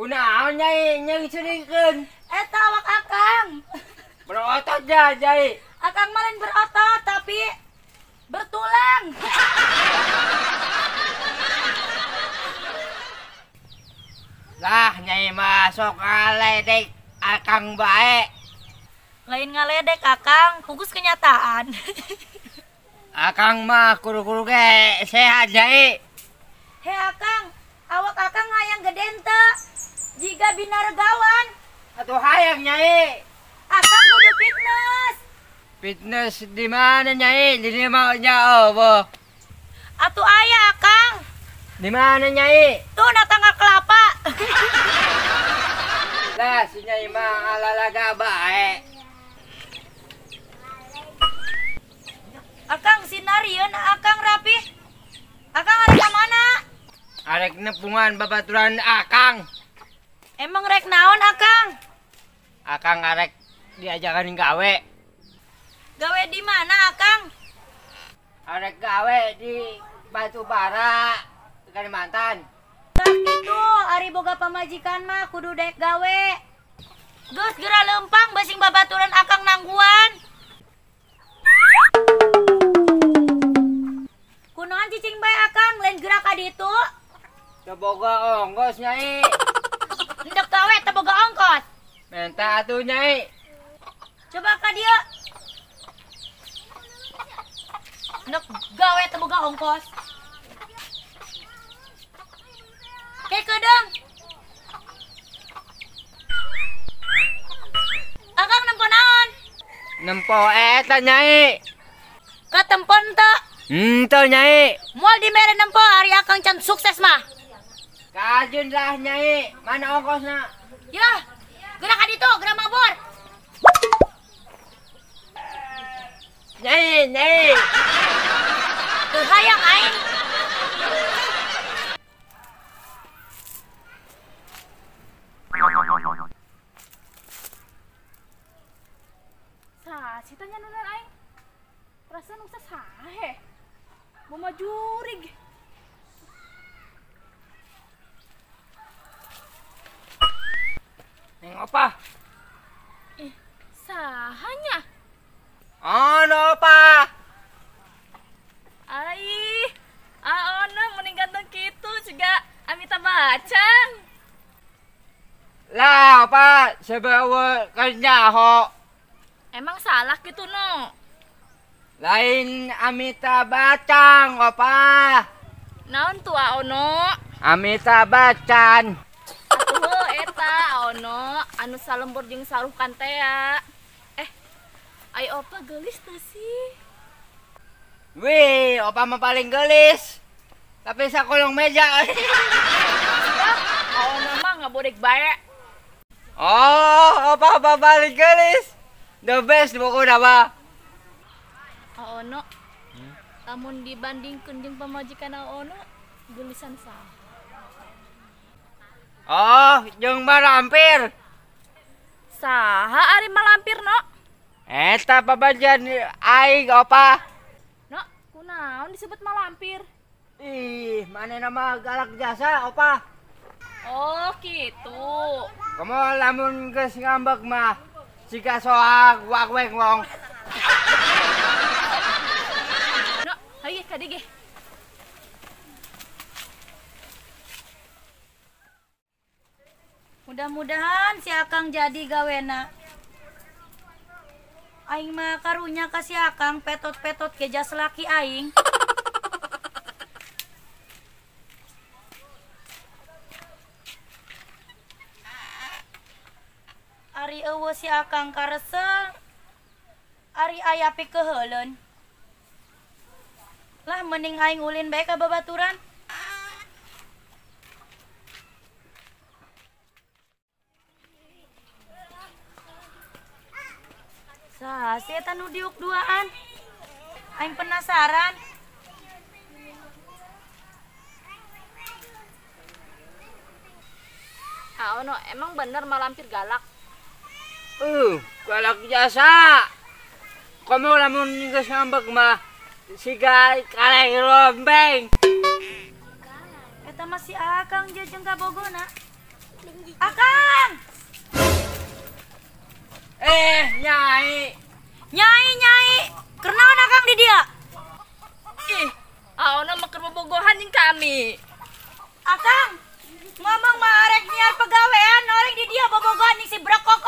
Kunaon Nyai nyeungseurikeun? Eta awak Akang. Berotot ya, Nyai. Akang mah lain berotot tapi bertulang. Lah Nyai mah sok ngaledek Akang bae. Lain ngaledek Akang, fokus kenyataan. Akang mah kuru-kuru ge sehat Nyai. He Akang, awak Akang hayang gede henteu? Jiga binargawan. Atuh hayang Nyai. Akang kudu fitness. Fitness di mana Nyai? Di mana nya eueuh? Atuh aya Akang. Di mana Nyai? Tuh na tangga kelapa. Lah si Nyai mah ngalalaga bae. Akang sinarieun Akang rapi. Akang arek ka mana? Arek nepungan babaturan Akang. Emang rek naon Akang? Akang arek diajakan gawe. Gawe di mana Akang? Arek gawe di batu bara Kalimantan. Tah kitu, ari boga pamajikan mah kudu daek gawe. Geus geura leumpang basing babaturan Akang nangguan. Kunaon cicing bae Akang lain geura ka ditu? Teu boga ongkos Nyai. Ndek gawe teu boga ongkos. Menta atuh Nyai. Coba ka dieu. Ndek gawe teu boga ongkos. Ke kedeung. Akang nempo naon? Nempo eta Nyai. Katempon teu? Henteu Nyai. Moal dimere nempo ari Akang can sukses mah. Kajun lah Nyai, mana ongkosna? Yah, geura ka ditu, geura mabur. Nyai, Nyai. Teu hayang aing. Sah, si tanya nunan aing. Perasaan usah sahe. Mama jurig. Neng apa? Eh, sahanya. Ono apa? Ai, aono mending ganteng kitu juga Amitabh Bachchan. Lah, apa sebawa kenyaho. Emang salah gitu no? Lain Amitabh Bachchan, apa? Naon tuh aono? Amitabh Bachchan. Atuh eta aono anu salembur jeung saruhkan teh ya. Eh, ai opa geulis teu sih? Wih, opa mah paling geulis. Tapi sakolong meja. Aono mah ngabodek bae. Oh, opa mah paling geulis. The best pokoknya mah. Aono, lamun dibandingkeun jeung pamajikan Aono, geulisan saha? Oh, jeung Malampir. Saha ari Malampir, no? Eta pabagian aing opa. No, kunaon disebut Malampir? Ih, manehna mah galak jasa opa. Oh, gitu. Komo lamun geus ngambek mah siga soak wak weng wong. No, hayu ka dieu ge. Mudah-mudahan si Akang jadi gawena. Aing mah karunya ka si Akang petot-petot ke jas laki aing. Ari eueuh si Akang karesel, ari aya pikeuheuleun. Lah mending aing ulin bae ka babaturan. Sah, si eta nu diuk duaan. Aing penasaran. Aono, emang bener Malampir galak? Galak jasa. Komo lamun geus ngambek mah siga kaleng rombeng. Eta mah si Akang jeung kabogona. Akang. Nyai. Nyai, nyai. Kernaon akang di dia? Ih, Aono mah keur bobogohan jeung kami. Akang, ngomong mah arek nyiar pegawean, orang di dia bobogohan jeung si Brekok